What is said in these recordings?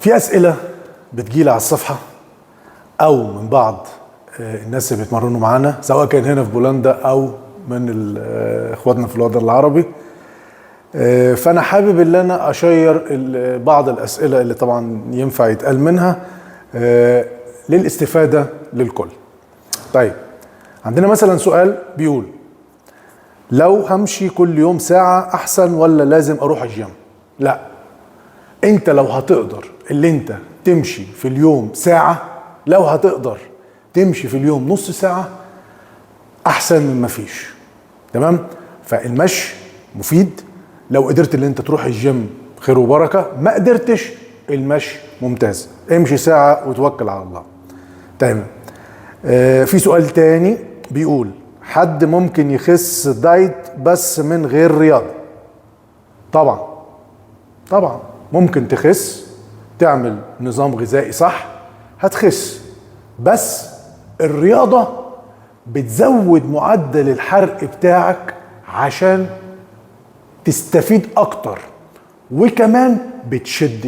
في اسئلة بتجيلي على الصفحة او من بعض الناس اللي بيتمرنوا معانا، سواء كان هنا في بولندا او من اخواتنا في الوطن العربي. فانا حابب ان انا اشير بعض الاسئلة اللي طبعا ينفع يتقال منها للاستفادة للكل. طيب، عندنا مثلا سؤال بيقول: لو همشي كل يوم ساعة احسن ولا لازم اروح الجيم؟ لا، انت لو هتقدر اللي انت تمشي في اليوم ساعة، لو هتقدر تمشي في اليوم نص ساعة احسن من ما فيش. تمام؟ فالمشي مفيد، لو قدرت اللي انت تروح الجيم خير وبركة، ما قدرتش المشي ممتاز، امشي ساعة وتوكل على الله. تمام. في سؤال تاني بيقول: حد ممكن يخس دايت بس من غير رياضة؟ طبعا طبعا ممكن تخس، تعمل نظام غذائي صح هتخس، بس الرياضة بتزود معدل الحرق بتاعك عشان تستفيد اكتر، وكمان بتشد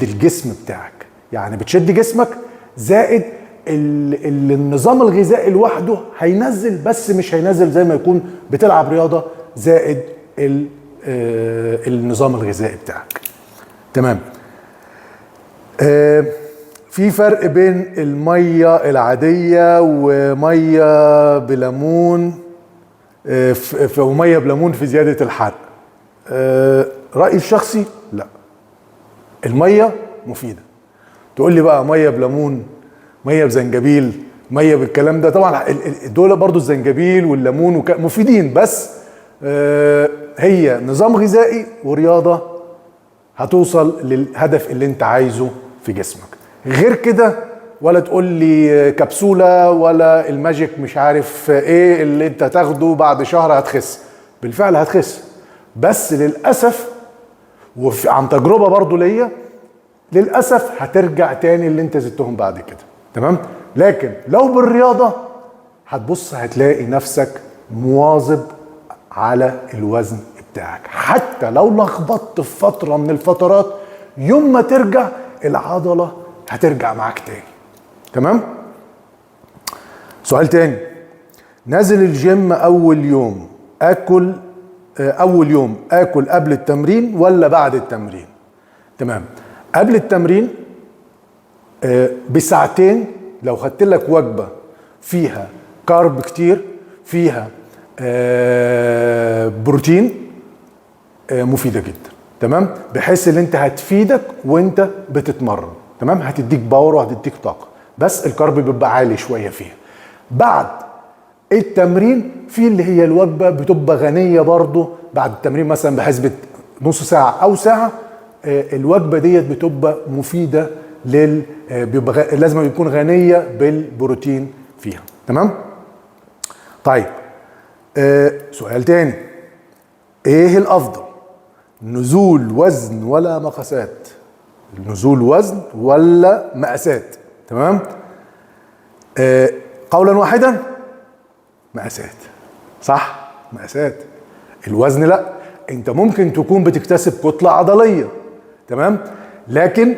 الجسم بتاعك، يعني بتشد جسمك زائد النظام الغذائي لوحده هينزل، بس مش هينزل زي ما يكون بتلعب رياضة زائد النظام الغذائي بتاعك. تمام. في فرق بين المية العادية ومية بليمون، ومية بليمون في زيادة الحرق؟ رأيي الشخصي لا، المية مفيدة. تقول لي بقى مية بليمون، مية بزنجبيل، مية بالكلام ده، طبعا دول برضو الزنجبيل والليمون مفيدين، بس هي نظام غذائي ورياضة هتوصل للهدف اللي انت عايزه في جسمك. غير كده ولا تقول لي كبسولة ولا ال magic مش عارف ايه اللي انت تاخده بعد شهر هتخس، بالفعل هتخس، بس للأسف وعن تجربة برضو ليا للأسف هترجع تاني اللي انت زدتهم بعد كده. تمام؟ لكن لو بالرياضة هتبص هتلاقي نفسك مواظب على الوزن بتاعك، حتى لو لخبطت في فترة من الفترات يوم ما ترجع العضلة هترجع معاك تاني. تمام؟ سؤال تاني: نازل الجيم أول يوم آكل، أول يوم آكل قبل التمرين ولا بعد التمرين؟ تمام، قبل التمرين بساعتين لو خدت لك وجبة فيها carb كتير، فيها بروتين، مفيدة جدا. تمام؟ بحيث ان انت هتفيدك وانت بتتمرن. تمام؟ هتديك power وهتديك طاقة، بس ال carb بيبقى عالي شوية فيها. بعد التمرين في اللي هي الوجبة بتبقى غنية برضو بعد التمرين، مثلا بحسبة نص ساعة أو ساعة، الوجبة ديت بتبقى مفيدة لل، بيبقى لازم يكون غنية بالبروتين فيها. تمام؟ طيب، سؤال تاني: ايه الافضل، نزول وزن ولا مقاسات؟ نزول وزن ولا مقاسات؟ تمام؟ قولا واحدا مقاسات، صح؟ مقاسات. الوزن لا، انت ممكن تكون بتكتسب كتلة عضلية، تمام، لكن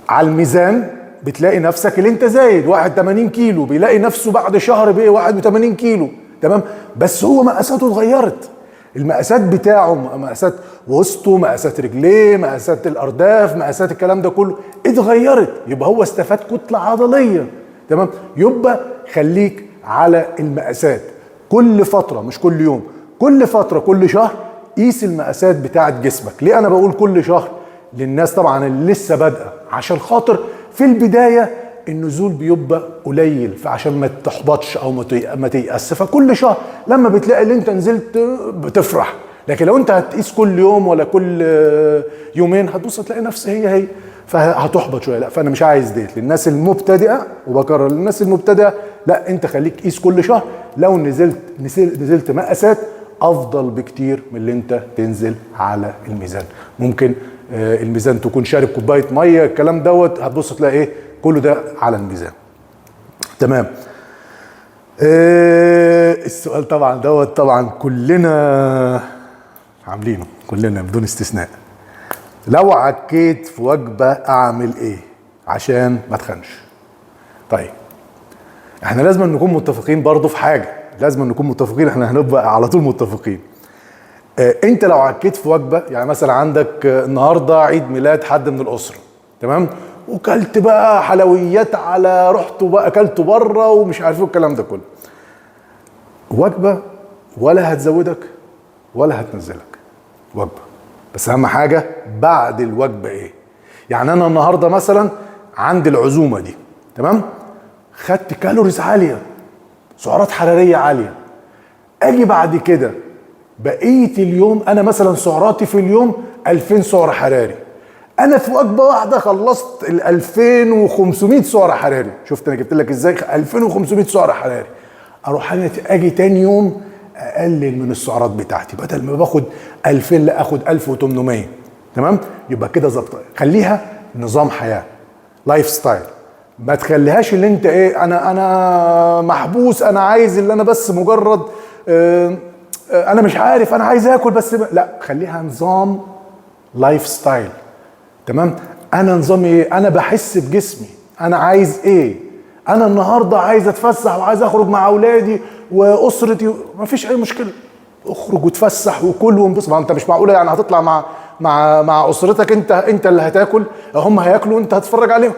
على الميزان بتلاقي نفسك اللي انت زايد. واحد 80 كيلو بيلاقي نفسه بعد شهر بقى 81 كيلو، تمام، بس هو مقاساته اتغيرت، المقاسات بتاعه، مقاسات وسطه، مقاسات رجليه، مقاسات الارداف، مقاسات الكلام ده كله اتغيرت، يبقى هو استفاد كتلة عضلية. تمام؟ يبقى خليك على المقاسات كل فترة، مش كل يوم، كل فترة، كل شهر قيس المقاسات بتاعت جسمك. ليه انا بقول كل شهر للناس طبعا اللي لسه بادئه؟ عشان خاطر في البداية النزول بيبقى قليل، فعشان ما تحبطش او ما تيأس، فكل شهر لما بتلاقي اللي انت نزلت بتفرح. لكن لو انت هتقيس كل يوم ولا كل يومين هتبص هتلاقي نفس هي هي، فهتحبط شوية. لا، فانا مش عايز ديت للناس المبتدئه، وبكرر للناس المبتدئه، لا انت خليك قيس كل شهر، لو نزلت مقاسات افضل بكتير من اللي انت تنزل على الميزان. ممكن الميزان تكون شارب كوباية مية الكلام دوت، هتبص تلاقي ايه كله ده على الميزان. تمام. السؤال طبعا دوت طبعا كلنا عاملينه، كلنا بدون استثناء. لو عكيت في وجبة اعمل ايه عشان ما اتخنش؟ طيب احنا لازم نكون متفقين برضو في حاجة، لازم نكون متفقين، احنا هنبقى على طول متفقين. انت لو عكيت في وجبة، يعني مثلا عندك النهاردة عيد ميلاد حد من الأسرة، تمام، وكلت بقى حلويات على رحت بقى اكلت بره ومش عارف ايه الكلام ده كله، وجبة ولا هتزودك ولا هتنزلك، وجبة بس. اهم حاجة بعد الوجبة ايه؟ يعني انا النهاردة مثلا عندي العزومة دي، تمام، خدت calories عالية، سعرات حرارية عالية، اجي بعد كده بقية اليوم انا مثلا سعراتي في اليوم 2000 سعر حراري، انا في وجبة واحدة خلصت ال 2500 سعر حراري. شفت انا جبت لك ازاي 2500 سعر حراري؟ اروح انا اجي تاني يوم اقلل من السعرات بتاعتي، بدل ما باخد 2000 لا اخد 1800، تمام؟ يبقى كده ظبط. خليها نظام حياة، lifestyle، ما تخليهاش اللي انت ايه، انا محبوس، انا عايز اللي انا بس مجرد انا مش عارف انا عايز اكل بس لا، خليها نظام lifestyle، تمام؟ انا نظامي ايه؟ انا بحس بجسمي، انا عايز ايه؟ انا النهارده عايز اتفسح وعايز اخرج مع اولادي واسرتي، مفيش اي مشكلة، اخرج وتفسح وكل وانبسط. ما انت مش معقولة يعني هتطلع مع مع مع اسرتك انت اللي هتاكل، هم هياكلوا وانت هتتفرج عليهم،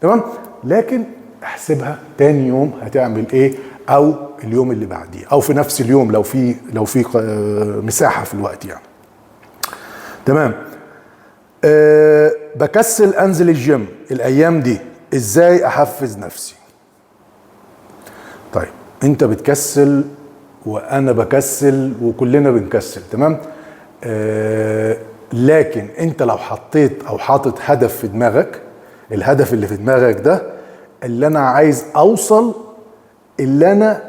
تمام؟ لكن احسبها تاني يوم هتعمل ايه، او اليوم اللي بعديه، او في نفس اليوم لو في مساحة في الوقت يعني، تمام؟ بكسل انزل الجيم الايام دي، ازاي احفز نفسي؟ طيب انت بتكسل وانا بكسل وكلنا بنكسل، تمام؟ لكن انت لو حطيت او حاطط هدف في دماغك، الهدف اللي في دماغك ده اللي انا عايز اوصل، اللي انا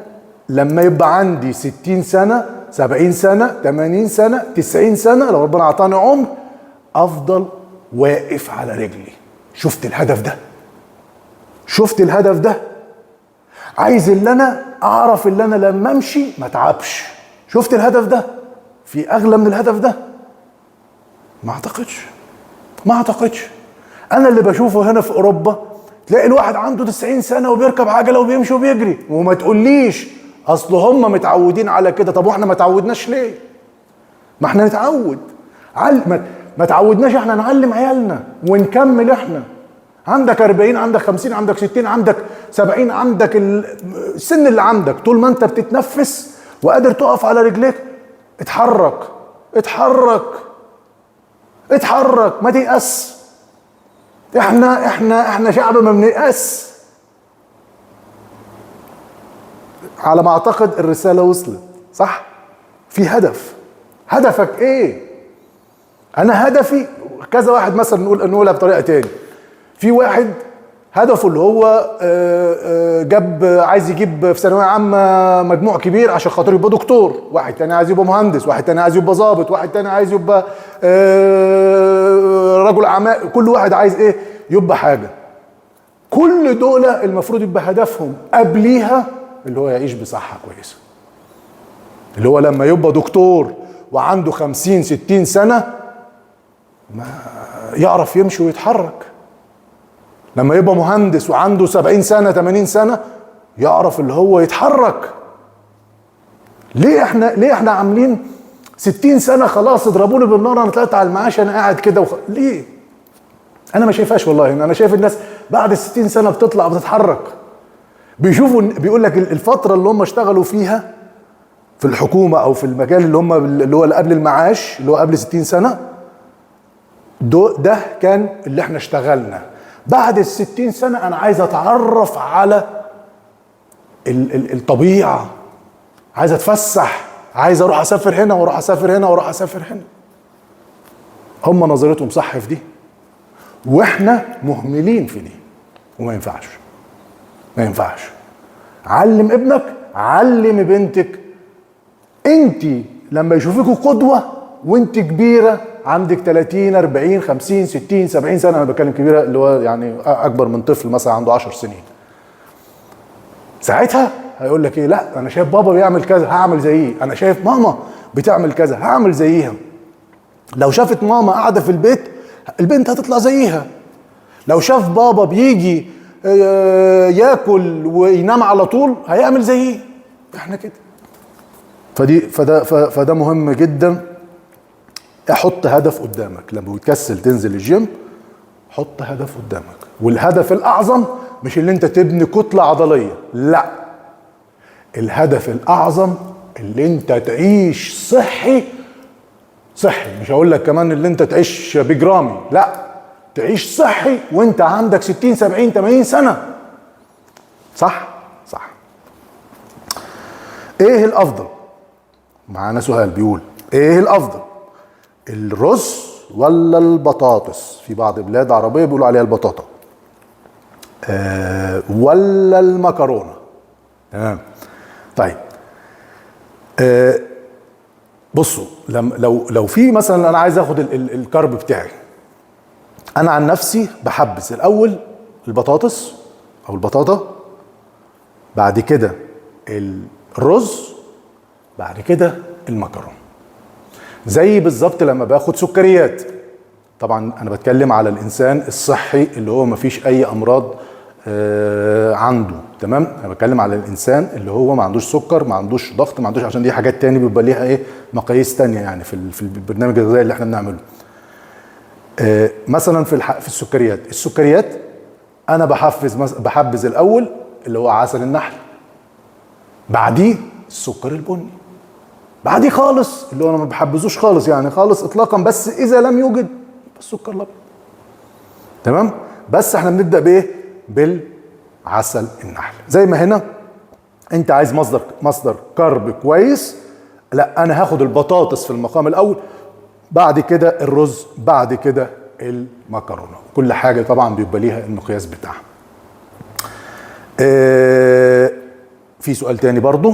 لما يبقى عندي 60 سنة 70 سنة 80 سنة 90 سنة لو ربنا اعطاني عمر افضل واقف على رجلي. شفت الهدف ده؟ شفت الهدف ده؟ عايز اللي انا اعرف اللي انا لما امشي ما اتعبش. شفت الهدف ده؟ في اغلى من الهدف ده؟ ما اعتقدش، ما اعتقدش. انا اللي بشوفه هنا في اوروبا تلاقي الواحد عنده 90 سنة وبيركب عجلة وبيمشي وبيجري، وما تقوليش اصل هم متعودين على كده. طب واحنا ما تعودناش ليه؟ ما احنا نتعود. ما تعودناش احنا نعلم عيالنا ونكمل. احنا عندك 40، عندك 50، عندك 60، عندك 70، عندك السن اللي عندك، طول ما انت بتتنفس وقادر تقف على رجليك اتحرك اتحرك اتحرك، ما تيأس. احنا احنا احنا شعب ما بنيأس. على ما اعتقد الرسالة وصلت، صح؟ في هدف. هدفك ايه؟ انا هدفي كذا. واحد مثلا نقولها بطريقة تاني، في واحد هدفه اللي هو جاب، عايز يجيب في ثانوية عامة مجموع كبير عشان خاطر يبقى دكتور، واحد تاني عايز يبقى مهندس، واحد تاني عايز يبقى ظابط، واحد تاني عايز يبقى رجل اعمال. كل واحد عايز ايه؟ يبقى حاجة. كل دول المفروض يبقى هدفهم قبليها اللي هو يعيش بصحة كويسة، اللي هو لما يبقى دكتور وعنده 50 60 سنة ما يعرف يمشي ويتحرك، لما يبقى مهندس وعنده 70 سنة 80 سنة يعرف اللي هو يتحرك. ليه احنا عاملين 60 سنة خلاص اضربوني بالنار انا طلعت على المعاش انا قاعد كده ليه؟ انا ما شايفهاش والله. انا شايف الناس بعد 60 سنة بتطلع بتتحرك، بيشوفوا، بيقول لك الفترة اللي هم اشتغلوا فيها في الحكومة او في المجال اللي هم اللي هو اللي قبل المعاش اللي هو قبل 60 سنة ده كان اللي احنا اشتغلنا. بعد 60 سنة أنا عايز أتعرف على الطبيعة، عايز أتفسح، عايز أروح أسافر هنا وأروح أسافر هنا وأروح أسافر هنا. هم نظرتهم صح في دي، وإحنا مهملين في دي، وما ينفعش. ما ينفعش. علم ابنك، علم بنتك. أنت لما يشوفوكوا قدوة وأنت كبيرة عندك 30 40 50 60 70 سنة، أنا بتكلم كبيرة اللي هو يعني أكبر من طفل مثلا عنده 10 سنين، ساعتها هيقول لك إيه؟ لا أنا شايف بابا بيعمل كذا هعمل زيه، أنا شايف ماما بتعمل كذا هعمل زيها. لو شافت ماما قاعدة في البيت البنت هتطلع زيها. لو شاف بابا بيجي ياكل وينام على طول هيعمل زيه. احنا كده. فده مهم جدا. احط هدف قدامك لما بتكسل تنزل الجيم، حط هدف قدامك. والهدف الاعظم مش اللي انت تبني كتلة عضلية، لا، الهدف الاعظم اللي انت تعيش صحي. صحي مش هقول لك كمان اللي انت تعيش بجرامي، لا، تعيش صحي وانت عندك 60 70 80 سنة. صح؟ صح. ايه الافضل؟ معانا سؤال بيقول ايه الافضل، الرز ولا البطاطس؟ في بعض بلاد عربية بيقولوا عليها البطاطا. ولا المكرونة؟ تمام. طيب بصوا، لو في مثلا انا عايز اخد ال carb بتاعي، انا عن نفسي بحبس الاول البطاطس او البطاطا، بعد كده الرز، بعد كده المكرونه. زي بالظبط لما باخد سكريات. طبعا انا بتكلم على الانسان الصحي اللي هو مفيش اي امراض عنده، تمام؟ انا بتكلم على الانسان اللي هو ما عندوش سكر، ما عندوش ضغط، ما عندوش، عشان دي حاجات تاني بيبقى ليها ايه، مقاييس تانية يعني في البرنامج الغذائي اللي احنا بنعمله. مثلا في السكريات انا بحفز الاول اللي هو عسل النحل، بعديه السكر البني، بعديه خالص اللي هو انا ما بحبذوش خالص يعني خالص اطلاقا، بس اذا لم يوجد السكر الابيض. تمام؟ بس احنا بنبدا بايه؟ بالعسل النحل. زي ما هنا انت عايز مصدر كرب كويس، لا انا هاخد البطاطس في المقام الاول، بعد كده الرز، بعد كده المكرونه. كل حاجة طبعا بيبقى ليها المقياس بتاعها. في سؤال تاني برضو،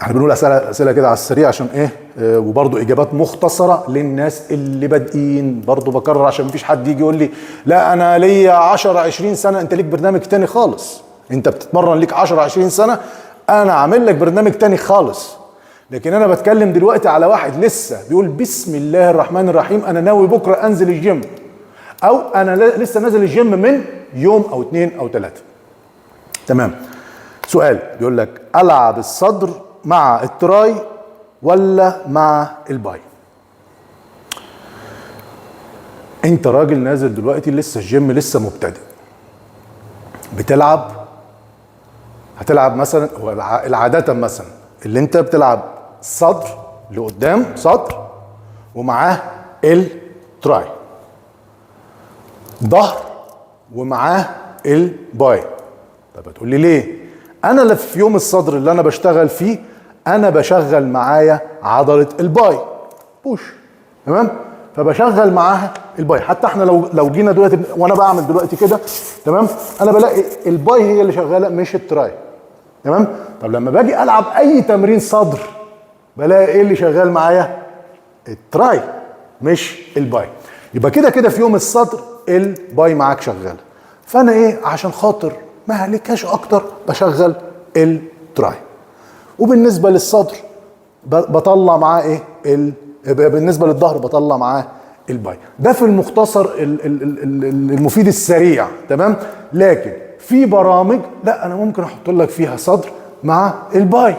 احنا بنقول اسئلة كده على السريع عشان ايه، وبرضو اجابات مختصره للناس اللي بادئين. برضو بكرر عشان مفيش حد يجي يقول لي لا انا ليا 10 20 سنة. انت ليك برنامج تاني خالص، انت بتتمرن ليك 10 20 سنة، انا عامل لك برنامج تاني خالص. لكن انا بتكلم دلوقتي على واحد لسه بيقول بسم الله الرحمن الرحيم انا ناوي بكره انزل الجيم، او انا لسه نازل الجيم من يوم او 2 او 3. تمام. سؤال بيقول لك العب الصدر مع ال tri ولا مع ال bi؟ انت راجل نازل دلوقتي لسه الجيم، لسه مبتدئ، بتلعب، هتلعب مثلا العادة مثلا اللي انت بتلعب صدر لقدام، صدر ومعاه ال tri، ظهر ومعاه ال bi. طب هتقول لي ليه؟ انا اللي في يوم الصدر اللي انا بشتغل فيه انا بشغل معايا عضلة ال bi push، تمام؟ فبشغل معاها ال bi. حتى احنا لو جينا دلوقتي وانا بعمل دلوقتي كده، تمام، انا بلاقي ال bi هي اللي شغالة مش ال tri، تمام؟ طب لما باجي العب اي تمرين صدر بلاقي ايه اللي شغال معايا؟ ال tri مش ال bi. يبقى كده كده في يوم الصدر ال bi معاك شغالة. فانا ايه عشان خاطر ما هلكهاش اكتر بشغل ال tri. وبالنسبة للصدر بطلع معاه ايه؟ بالنسبة للظهر بطلع معاه ال bi. ده في المختصر المفيد السريع، تمام؟ لكن في برامج لا انا ممكن احط لك فيها صدر مع ال bi.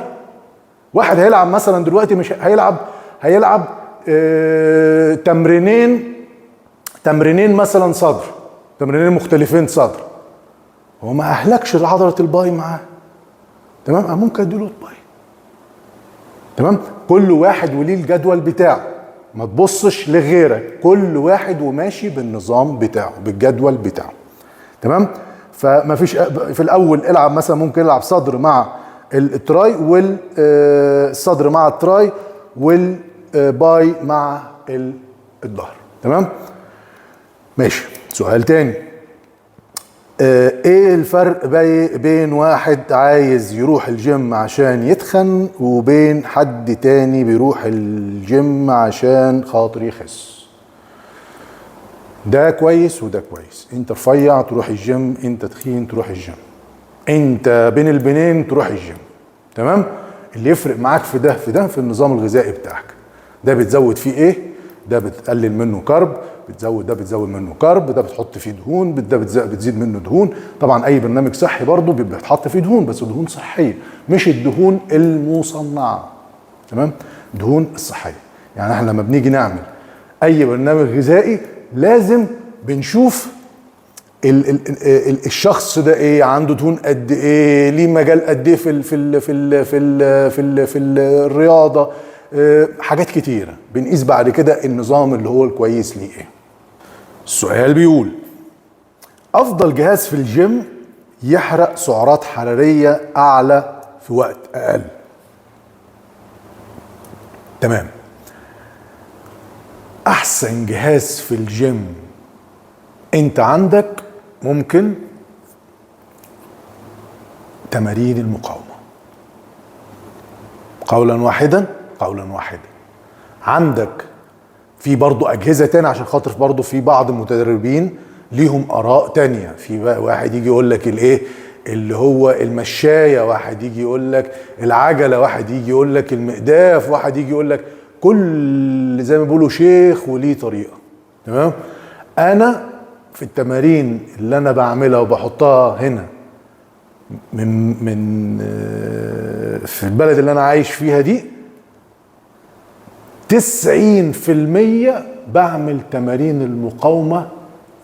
واحد هيلعب مثلا دلوقتي مش هيلعب تمرينين مثلا صدر، تمرينين مختلفين صدر، هو ما اهلكش عضلة ال bi معاه، تمام؟ انا ممكن اديله ال bi، تمام؟ كل واحد وليه الجدول بتاعه، ما تبصش لغيرك، كل واحد وماشي بالنظام بتاعه بالجدول بتاعه، تمام؟ فما فيش في الاول العب مثلا ممكن العب صدر مع ال tri والصدر مع ال tri وال bi مع الظهر، تمام؟ ماشي. سؤال تاني، ايه الفرق بين واحد عايز يروح الجيم عشان يتخن وبين حد تاني بيروح الجيم عشان خاطر يخس؟ ده كويس وده كويس. انت رفيع تروح الجيم، انت تخين تروح الجيم، انت بين البنين تروح الجيم، تمام؟ اللي يفرق معاك في ده في ده في النظام الغذائي بتاعك، ده بتزود فيه ايه، ده بتقلل منه carb، بتزود ده بتزود منه carb، ده بتحط فيه دهون، ده بتزيد منه دهون. طبعا اي برنامج صحي برضه بيبقى بيتحط فيه دهون، بس دهون صحية مش الدهون المصنعة. تمام؟ دهون الصحية. يعني احنا لما بنيجي نعمل اي برنامج غذائي لازم بنشوف ال ال ال الشخص ده ايه، عنده دهون قد ايه، ليه مجال قد ايه في ال في ال في ال في ال في, ال في ال الرياضة، حاجات كتيرة بنقيس بعد كده النظام اللي هو الكويس ليه ايه. السؤال بيقول افضل جهاز في الجيم يحرق سعرات حرارية اعلى في وقت اقل. تمام. احسن جهاز في الجيم انت عندك ممكن تمارين المقاومة، قولا واحدا قولا واحدا. عندك في برضو أجهزة تانية، عشان خاطر برضو في بعض المتدربين ليهم آراء تانية. في بقى واحد يجي يقول لك الايه اللي هو المشاية، واحد يجي يقول لك العجلة، واحد يجي يقول لك المقداف، واحد يجي يقول لك كل زي ما بيقولوا شيخ وليه طريقة. تمام. أنا في التمارين اللي أنا بعملها وبحطها هنا من في البلد اللي أنا عايش فيها دي 90% بعمل تمارين المقاومة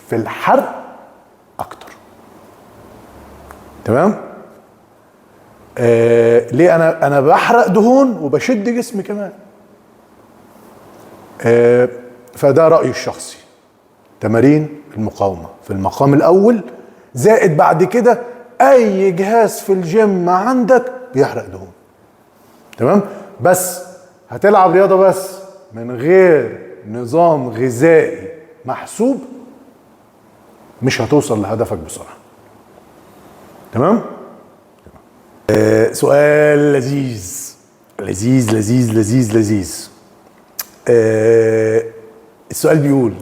في الحرق أكتر. تمام؟ ليه؟ أنا بحرق دهون وبشد جسمي كمان. فده رأيي الشخصي، تمارين المقاومة في المقام الأول، زائد بعد كده أي جهاز في الجيم عندك بيحرق دهون. تمام؟ بس هتلعب رياضة بس من غير نظام غذائي محسوب مش هتوصل لهدفك بسرعة. تمام؟ سؤال لذيذ لذيذ لذيذ لذيذ لذيذ. السؤال بيقول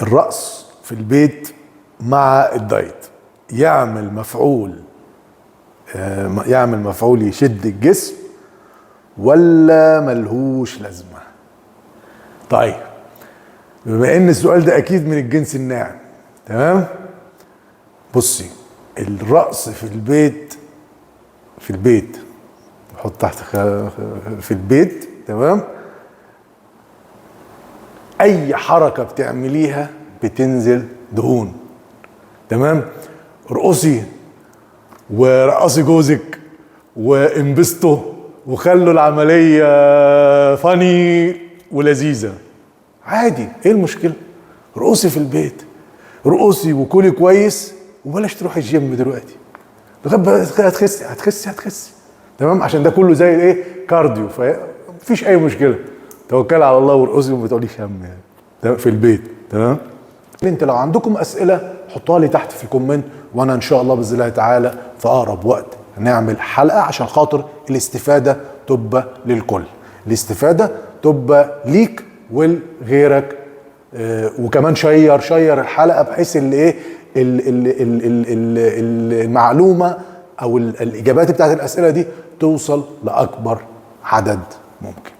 الرقص في البيت مع الدايت يعمل مفعول، يعمل مفعول يشد الجسم ولا ملهوش لازمة؟ طيب بما ان السؤال ده اكيد من الجنس الناعم، تمام؟ بصي، الرقص في البيت، في البيت حط تحت في البيت، تمام؟ اي حركة بتعمليها بتنزل دهون. تمام؟ ارقصي ورقصي جوزك وانبسطوا وخلوا العملية فاني ولذيذة عادي. ايه المشكلة؟ ارقصي في البيت، ارقصي وكلي كويس وبلاش تروحي الجيم دلوقتي، هتخسي هتخسي هتخسي. تمام؟ عشان ده كله زي الايه؟ cardio، فمفيش اي مشكلة. توكلي على الله وارقصي وما تقوليش هم يعني. تمام؟ في البيت. تمام؟ انت لو عندكم اسئلة حطوها لي تحت في ال comment، وانا ان شاء الله باذن الله تعالى في اقرب وقت هنعمل حلقة عشان خاطر الاستفادة تبقى للكل، الاستفادة تبقى ليك ولغيرك. وكمان share الحلقة بحيث اللي ايه المعلومة او الاجابات بتاعت الاسئلة دي توصل لاكبر عدد ممكن.